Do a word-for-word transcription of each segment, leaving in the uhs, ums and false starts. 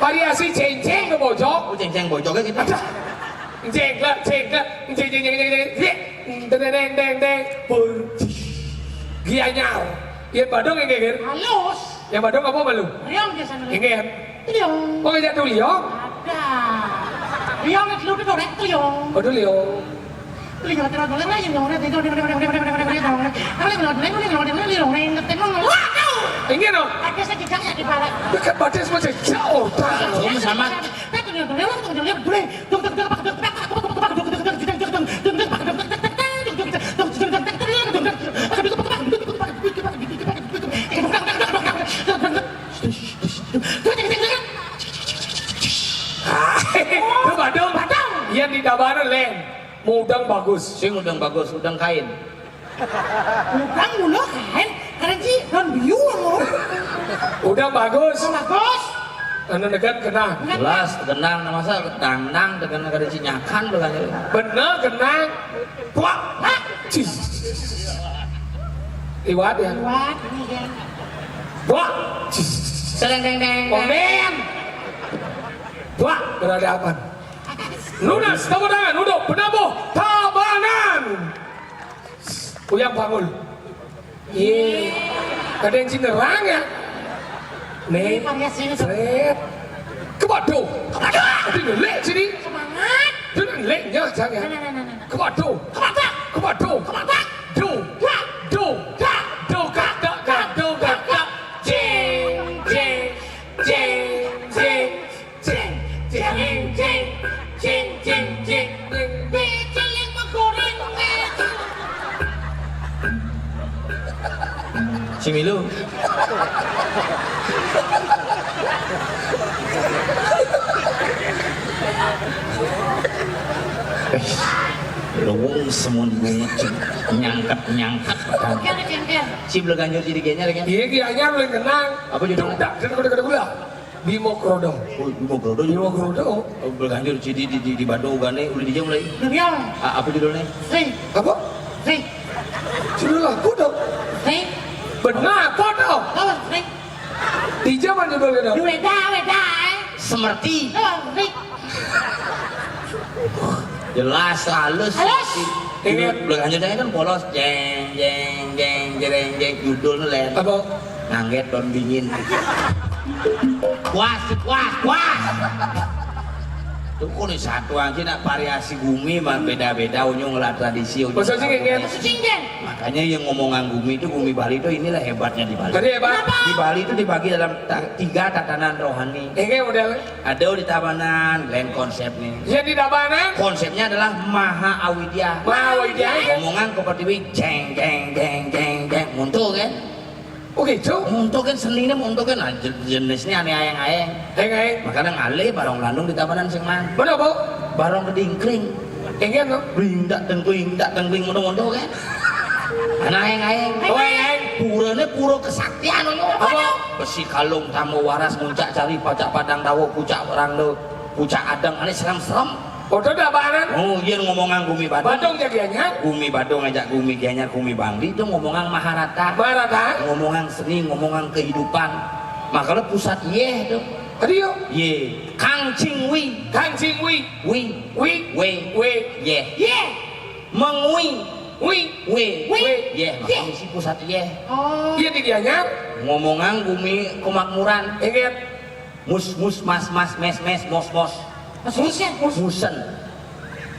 Variasi céngcéng ke bojok. Oh, céngcéng bojoknya gitu. Ada. Jengklek, jengklek, jeng, jeng, jeng, jeng, jeng, jeng, deng, deng, deng, deng, deng, bul. Gianyar. Yén Badung nggih, Gir? Halus. Yén Badung apa malu? Riong biasanya. Nggih. Liong. Oh, ya tuh liong. Ada. Liong itu tuh dorek liong. Oh, tuh liong. Liong terus dorek lagi liong. Waduh. Ini no. Ada saya jejak di balik. Dekat batas mau jejak otak. Kamu sama. Itu Badung. Badung. Yang di Tabanan, Len. Mudang bagus. Sing udang bagus, udang kain. Udang mulu kain, karena ji daun biu, amor. Udang bagus. Udang bagus. Anu negan kenang. Jelas kenang, nama saya dangdang dengan kada cinyakan belanya. Bener kenang. Wah. Cis. Liwat ya. Liwat, ini ya. Wah. Cis. Deng, deng, deng, deng. Omen. Wah, berhadapan. Nunas, tepuk tangan untuk penabuh Tabanan. Uyang Bangul. Iya. Kada yang cinderang ya. Nih. Variasi ini. Sret. Kepadu. Kepadu. Ada ngelek sini. Semangat. Ada ngelek ya, jangan. Nah, nah, nah, nah, nah. Kepadu. Kepadu. Kepadu. Kepadu. Do. Do. Do. Si milu. Eh, lowong semua bungut, nyangkat-nyangkat. Oke, oke, oke. Si bela ganjur jadi genyar kan? Iya, genyar, lu kenang. Apa judulnya? Dak, dak, dak, dak, dak. Bimo Krodo. Oh, Bimo Krodo. Bimo Krodo. Oh, bela ganjur jadi di, di, di Bado gane, udah dijam lagi. Iya. A-, apa judulnya? Sri. Apa? Sri. Judul lagu dong. Sri. Benar, apa dong? Oh, Sri. Di zaman judulnya dong. Weda, weda, eh. Semerti. Oh, Sri. Jelas, halus. Halus. Ingat. Judul bela ganjur kan polos, jeng, jeng, jeng, jereng, jeng, judul len. Apa? Ngangget daun dingin. Puas, puas, puas. Tuh kok nih satu aja nak variasi gumi mah beda-beda, unyung ngelah tradisi, unyung. Masa sih, nggak ngerti? Makanya yang ngomongan gumi itu, gumi Bali itu inilah hebatnya di Bali. Tadi hebat. Kenapa? Di Bali itu dibagi dalam ta-, tiga tatanan rohani. Ini model. Ada di Tabanan, lain konsepnya. Ya, di Tabanan. Konsepnya adalah Maha Awidya. Maha Awidya, ya. Ngomongan ke pertiwi, jeng, jeng, jeng, jeng, jeng. Muncul kan? Oh gitu? Muncul kan seninya, muncul kan. Nah, je-, jenisnya aneh aeng-aeng. Aeng-aeng. Makanya ngalih barong landung di Tabanan sing man. Bener, Bu? Barong kedingkring. Iya, no? Bling, dak, dengkling, dak, dengkling, muncul-muncul kan? Aneh aeng-aeng. Oh, aeng-aeng. Purane pura kesaktian, no? Apa? Besi kalung, tamu waras, muncak cari, pacak padang dawa, pucak orang lo, pucak adeng, aneh serem-serem. Foto dak bareng? Oh, iya, ngomongan gumi Badung. Badung jadi anyar. Gumi Badung ngajak gumi Gianyar, gumi Bangli itu ngomongan Maharata. Maharata? Ngomongan seni, ngomongan kehidupan. Makanya pusat yeh tuh. Tadi yo? Ye. Kang Ching Wi. Kang Ching Wi. Wi. Wi. We. We. Yeh. Yeh. Mengwi. Wi. We. We. Yeh, makanya si pusat yeh. Oh. Iya, di Gianyar. Ngomongan gumi kemakmuran. Ingat. Mus, mus, mas, mas, mes, mes, mos, mos. Mas, mus, ya? Mus. Musen.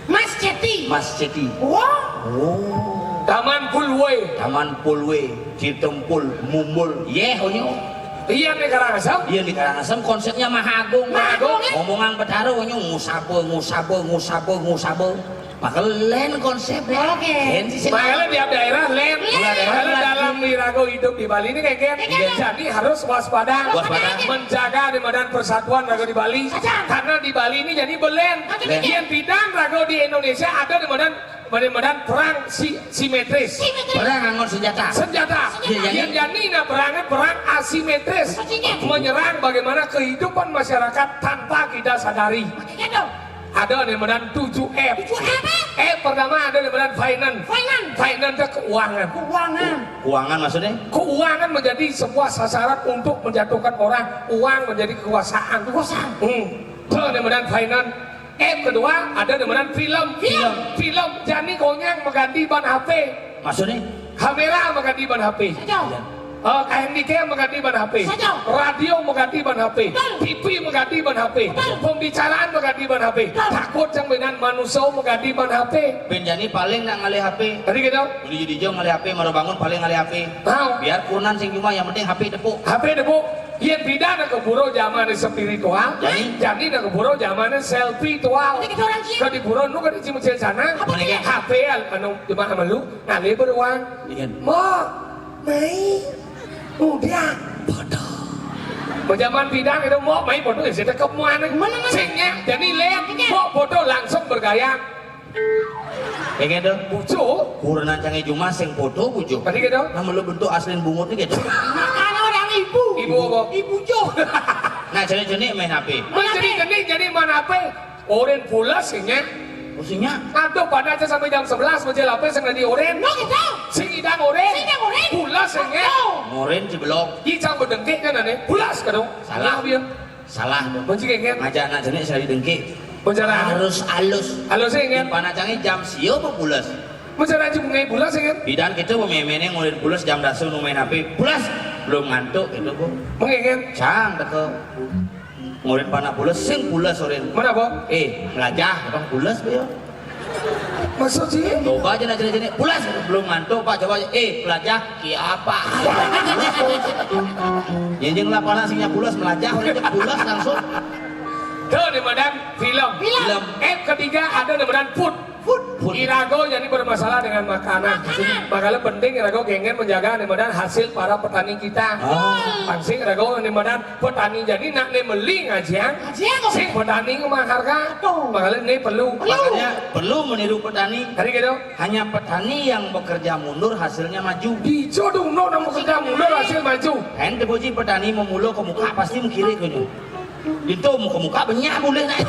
Mas Ceti. Mas Ceti. Wah. Oh. Taman Pulwe. Taman Pulwe, Citempul, Mumbul. Yeh, onyo. Iya, di Karangasem. Iya, di Karangasem konsepnya Maha Agung. Maha Agung, ya? Ngomongan Betara, onyo, ngusaba, ngusaba, ngusaba, ngusaba. Maka lain konsep, ya. Oke. Lain sih, sih. Makanya tiap daerah lain. Lain. Makanya dalam wirago hidup di Bali ini kayak gini. Iya. Jadi harus waspada. Waspada. Menjaga di badan persatuan rago di Bali. Saja. Karena di Bali ini jadi belen. Oke. Lain. Yang bidang rago di Indonesia ada di badan, badan, badan perang si-, simetris. Simetris. Perang anggon senjata. Senjata. Senjata. Iya, iya. Yang jani nah perangnya perang asimetris. Maksudnya? Menyerang bagaimana kehidupan masyarakat tanpa kita sadari. Maksudnya dong. Ada di badan tujuh F. Tujuh F apa? F pertama ada di badan finance. Finance. Finance itu keuangan. Keuangan. Keuangan maksudnya? Keuangan menjadi sebuah sasaran untuk menjatuhkan orang. Uang menjadi kekuasaan. Kekuasaan. Hmm. Itu di badan finance. F kedua ada di badan film. Film. Film. Jani konyang mengganti ban H P. Maksudnya? Kamera mengganti ban H P. Saja. Iya. Eh, K N D K mengganti ban H P. Saja. Radio mengganti ban H P. Betul. T V mengganti ban H P. Betul. Pembicaraan mengganti ban H P. Betul. Takut yang benar manusia mengganti ban H P. Ben jani paling nak ngalih H P. Tadi gitu. Beli jadi jong ngalih H P, maro bangun paling ngalih H P. Tahu. Biar kunan sing cuma yang penting H P tepuk. H P tepuk. Yang beda nak keburu zaman spiritual. Jadi? Jadi nak keburu zaman selfie tual. Jadi kita orang Cina. Kalau di buron lu kan di Cimut sana. Apa dia? H P anu cuma sama lu. Ngalih beruang. Iya. Mo, mai, muda, bodoh. Zaman bidang itu mo, mai, bodoh, ya, saya ke mana? Mana, mana? Singnya, jadi lem, iya. Mo, bodoh, langsung bergaya. Pengen dong. Bucu. Kurenan canggih cuma sing bodoh bucu. Tadi gitu. Nama lu bentuk asli bungut nih gitu. Makanya orang ibu. Ibu apa? Ibu Jo. Nah, jadi-jadi main H P. Main jadi H P. Jadi, jadi main H P. Oren pulas, ya. Pusingnya? Aduh, pada aja sampai jam sebelas, meja lapis yang tadi oren. No, gitu. Sing idang oren. Sing idang oren. Pulas, ya. Aduh. Ngoren jeblok. Ijang bedengkek kan, aneh. Pulas, kadang. Salah. Salah, dia. Salah. Benci kayak gitu. Ngajak anak jenis saya dengkek. Bencana. Harus alus. Alus, ya, kan? Panacangnya jam sio apa pulas? Bencana aja bungai pulas, ya, kan? Bidan kita mau main-main ngoren pulas jam dasu nu main H P. Pulas. Belum ngantuk, gitu, Bu. Mengingin. Cang, teko. Ngurin panak pules, sing pules urin. Mana, Bob? Eh, melajah, Bang, pules, Bob, ya. Maksud sih? Coba aja nak jenis-jenis. Pules, belum ngantuk, Pak. Coba aja. Eh, melajah, ki apa? Jenjeng lah panas, singnya pules, melajah, udah pules langsung. Tuh, di badan film. Film. Film. Eh, ketiga ada di badan food. Irago jani bermasalah dengan makanan. Makanan. Makanya penting irago kéngkén menjaga né madan hasil para petani kita. Ah. Pang sing irago né madan petani jani nak né meli ngajian. Ngajian kok. Sing petani ngemah harga. Tuh. Makanya né perlu. Perlu. Makanya perlu meniru petani. Tadi gitu. Hanya petani yang bekerja mundur hasilnya maju. Dijo dong no nang bekerja mundur hasil maju. Kan tepuji petani memulai ke muka pasti mengkiri kene. Itu muka-muka banyak boleh naik.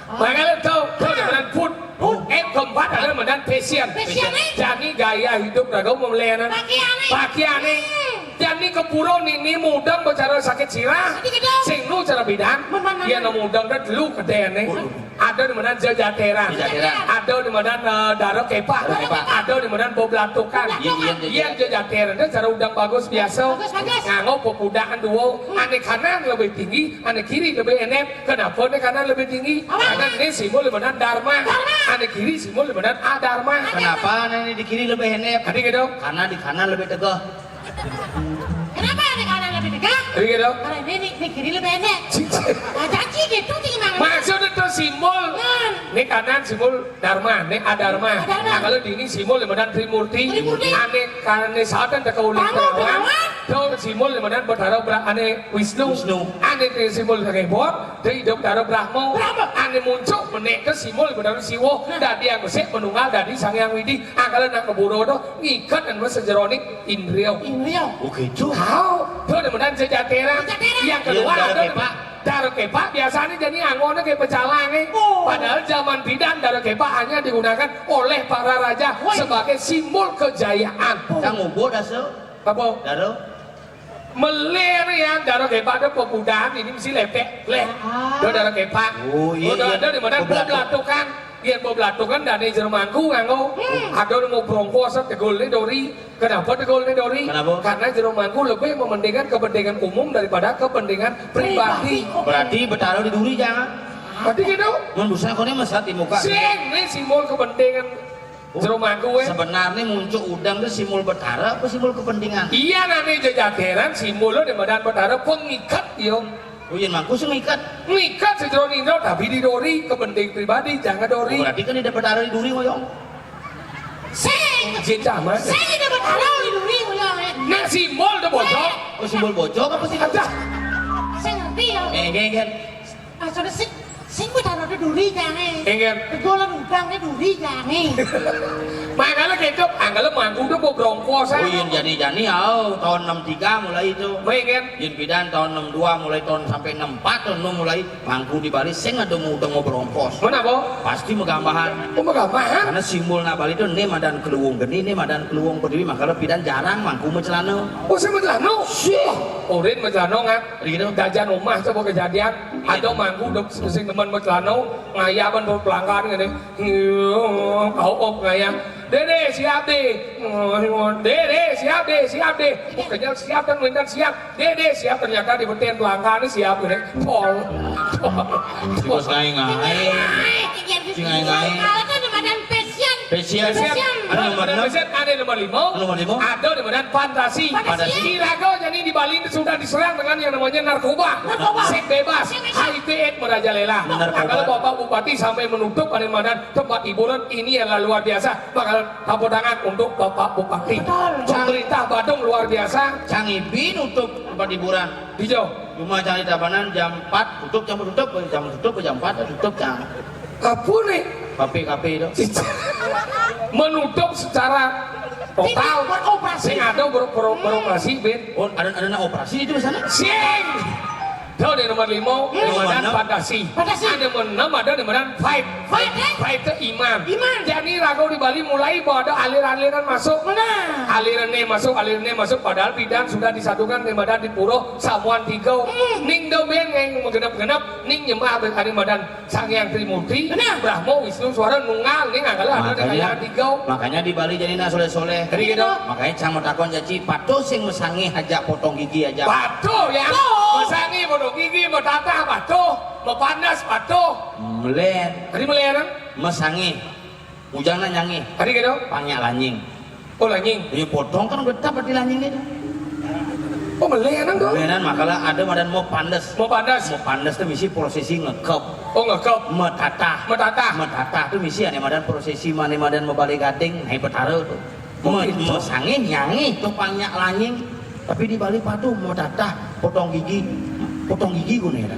Makanya tahu, tahu dengan food. Food. Eh, keempat ada dengan fashion. Fashion, eh? Jani gaya hidup raga mau melihat. Pakaian, eh? Pakaian, eh? Hmm. Jani kepuro nini mudang bicara sakit sirah. Sakit gedong. Sing nu cara bidan. Mana, mana? Iya, nu mudang kan dulu kedene. Waduh. Ada di mana jejateran. Jejateran. Ada di mana, eh, daro kepah. Daro kepah. Ada di mana boblatukan. Iya, iya, iya. Iya, jejateran. Itu cara udang bagus biasa. Bagus, bagus. Nganggo pepudaan duo. Hmm. Ane kanan lebih tinggi, ane kiri lebih enem. Kenapa ane kanan lebih tinggi? Apa? Karena ini simbol di mana dharma. Dharma. Ane kiri simbol di mana adharma. Kenapa ane di kiri lebih enem? Tadi gitu. Karena di kanan lebih tegak. Kenapa ane kanan lebih tegak? Iya, dong. Karena ini, ini, ini kiri lebih enek. Cici. Nah, janji gitu sih, Mang. Maksudnya itu simbol. Hmm. Ini kanan simbol dharma, ini adharma. Adharma. Nah, kalau di ini simbol di mana Trimurti. Trimurti. Ane kanan ini saat dan teka ulik Brahma, Brahma. Itu simbol di mana Betara Bra-, ane Wisnu. Wisnu. Ane itu simbol di Rebor, itu hidup Betara Brahma. Brahma. Ane muncul menek itu simbol di mana Siwo. Nah. Dadi yang besik menunggal dadi Sang Hyang Widi. Ah, kalau nak keburu tuh ngikat dan sejeroning Indrio. Indrio. Oh, gitu. Tahu. Itu di mana jejateran. Jejateran. Yang kedua, iya, daro kepah. Daro kepah biasanya jadi anggona kayak pecalang, eh. Oh. Padahal zaman bidan daro kepah hanya digunakan oleh para raja sebagai simbol kejayaan. Oh. Sang ubo daso. Apa? Daro. Melir ya, daro kepah ada pemudahan ini mesti lepek. Leh. Ah. Itu daro kepah. Oh, iya, iya. Ada di mana boblatukan. Yén boblatukan dadi jero mangku nganggo. Hmm. Ada nu mau brongkos tegulné dori. Kenapa tegulné dori? Kenapa? Karena jero mangku lebih mementingkan kepentingan umum daripada kepentingan pribadi. Pribadi. Berarti Betara di duri jangan. Berarti gitu. Mun bisa koné mesat di muka. Sing, ini simbol kepentingan jero mangku, eh. Sebenarnya muncul udang itu simbol Betara apa simbol kepentingan? Iya, namanya jejateran, simbolnya di badan Betara pengikat, yo. Oh, yén mangku sing ngikat. Ngikat sejeroning indro, tapi di dori, kepenting pribadi, jangan dori. Oh, berarti kan di dapat arah di duri, ngoyong. Sing. Jin camat. Sing di dapat arah di duri, ngoyong, eh. Nah, simbol tuh bocok. Oh, simbol bocok apa sih? Ada. Sing ngerti ya? Eh, nggih, nggih. Maksudnya sing, sing kuwi taruh di duri, jangan. Nggih. Tegolan udang di duri, jangan. Makanya kecok, anggalnya mangku tuh mau brongkos, ah. Oh, iya, jani-jani, oh, tahun enam tiga mulai itu. Nggih. Yén pidan tahun enam dua mulai tahun sampai enam empat tahun mulai mangku di Bali sing ada mau udang mau brongkos. Mana, Bo? Pasti megambahan. Oh, megambahan? Karena simbol nak Bali itu né madan keluwung geni, né madan keluwung pertiwi, makanya pidan jarang mangku mecelana. Oh, sing mecelana? Sih. Orin mecelana nggak? Gitu. Jajan omah coba kejadian. Ada mangku udah sing teman mecelana, ngayaban pelanggan gini. Kau op ngayah. Dédé siap, Dé. Dédé siap, Dé, siap, Dé. Oh, kenyal siap kan, minta siap. Dédé siap, ternyata di beten pelanggan siap gini. Pol. Si bos ngai-ngai. Si ngai-ngai. Kalau kan ada badan passion. Passion. Passion. Ada nomor enam. Passion, ada nomor lima. Nomor lima. Ada di badan fantasi. Fantasi. Iraga jadi di Bali itu sudah diserang dengan yang namanya narkoba. Narkoba. Seks bebas. Seks bebas. H I V AIDS merajalela. Narkoba. Nah, kalau Bapak Bupati sampai menutup ada badan tempat hiburan, ini adalah luar biasa. Bakal tepuk tangan untuk Bapak Bupati. Betul. Pemerintah Badung luar biasa. Canggih nutup tempat hiburan. Hijau. Cuma cari tabanan jam empat tutup, jam tutup, jam tutup, jam empat tutup, jam. Apa nih? Kafe-kafe itu. Menutup secara total. Tidak beroperasi. Sing ada ber-, ber-, beroperasi, Ben. Oh, ada, ada operasi itu di sana? Sing. Itu di nomor lima, hmm, nomor enam. Fantasi. Fantasi. Ada nomor enam, ada nomor enam, five. Five, eh? Five itu iman. Iman. Jadi raga di Bali mulai bahwa ada aliran-aliran masuk. Benar. Aliran ini masuk, aliran ini masuk. Padahal bidan sudah disatukan di badan di pura samuan tiga. Hmm. Ning do ben ngeng menggenap-genap, ning nyembah ada badan Sang Hyang Trimurti, benar. Brahma, Wisnu, Suara, Nunggal, ning angkala ada di kaya tiga. Makanya di Bali jadi nak soleh-soleh. Jadi gitu. Makanya cang mau takon, caci, patuh sing mesangih aja potong gigi aja. Patuh ya. Patuh. Mesangih potong gigi, metatah patuh, mepandas patuh. Melen. Tadi melen, ah? Mesangih. Ujang na nyangih. Tadi gitu. Pangnya lanying. Oh, lanying. Iya, potong kan udah dapat di lanying itu. Oh, melenan to? Melenan, makala ada madan mau pandes. Mau pandes. Mau pandes to misi prosesi ngekep. Oh, ngekep. Metatah. Metatah. Metatah to misi ane madan prosesi mane madan mebale gading, hai petara to. Oh, me, gitu. Mesangih nyangih to pang nyak lanying. Tapi di Bali padu metatah, potong gigi. Potong gigi guna ya.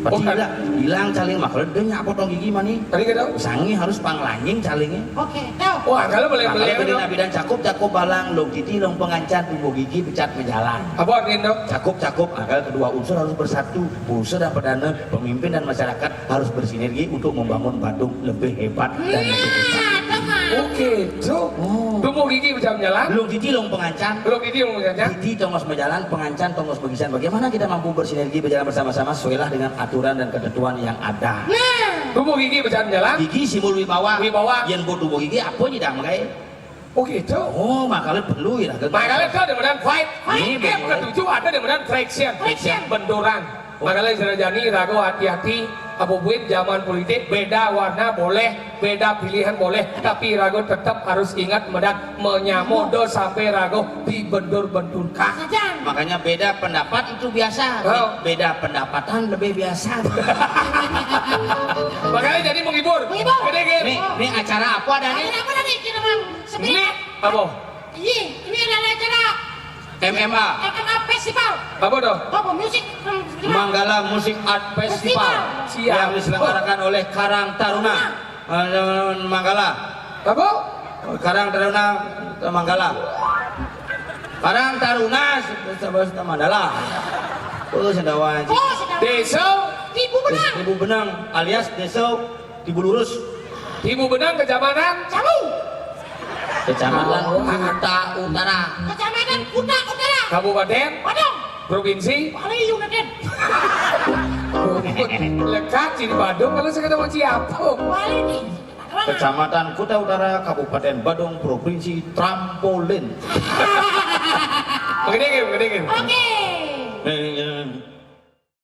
Pati oh, kan. Bilang, bilang caling makala dia nyak potong gigi mani. Tadi kata? Sangih harus pang lanying calingnya. Oke, tahu. Wah, kalau boleh, makala boleh, beli nabi dan cakup, cakup balang, long titi, long pengancan, tumbuh gigi, becat menjalan. Apa artinya, Dok? Cakup, cakup, agar kedua unsur harus bersatu. Pusat dan perdana, pemimpin dan masyarakat harus bersinergi untuk membangun Badung lebih hebat dan lebih hebat. Oke, Dok. Oh. Tumbuh gigi, becat menjalan. Long titi, long pengancan. Long titi, long pengancan. Titi tongos menjalan, pengancan tongos begisan. Bagaimana kita mampu bersinergi, berjalan bersama-sama, sesuailah dengan aturan dan ketentuan yang ada. Nah. Tumbuh gigi, becat menjalan. Gigi simbol wibawa. Wibawa. Yen bo tumbuh gigi, apa nyidang makai? Oh, gitu. Oh, makala perlu ya. Makala to ada madan fight. Ini F boleh. Ketujuh ada ada madan friction. Friction. Benturan. Makala istilah jani, raga hati-hati. Apa buin zaman politik, beda warna boleh, beda pilihan boleh, tapi raga tetap harus ingat madan menyamo do sampai raga dibendur-bendurkan. Makanya beda pendapat itu biasa. Oh. Beda pendapatan lebih biasa. Makanya jadi menghibur. Menghibur. Gede, gede. Ini, ini acara apa ada nih? Acara apa nih? Kita mau sebenarnya. Ini apa? Iya, ini adalah acara M M A. M M A Festival. Apa tuh? Apa musik? Manggala Music Art Festival. Festival. Siap. Yang diselenggarakan oleh Karang Taruna. Eh, Manggala. Apa? Karang Taruna Manggala. Karang Taruna Mandala. Oh, Sendawa. Oh, Sendawa. Desa Ibu Benang. Ibu Benang alias Desa Tibu Lurus. Tibu Benang, Kecamatan Calu. Kecamatan Kuta Utara. Kecamatan Kuta Utara. Kabupaten Badung. Provinsi Bali United. Lekat di Badung kalau saya ketemu siapa? Bali nih. Kecamatan Kuta Utara, Kabupaten Badung, Provinsi Trampolin. Oke, oke, oke. Oke. Eh, eh.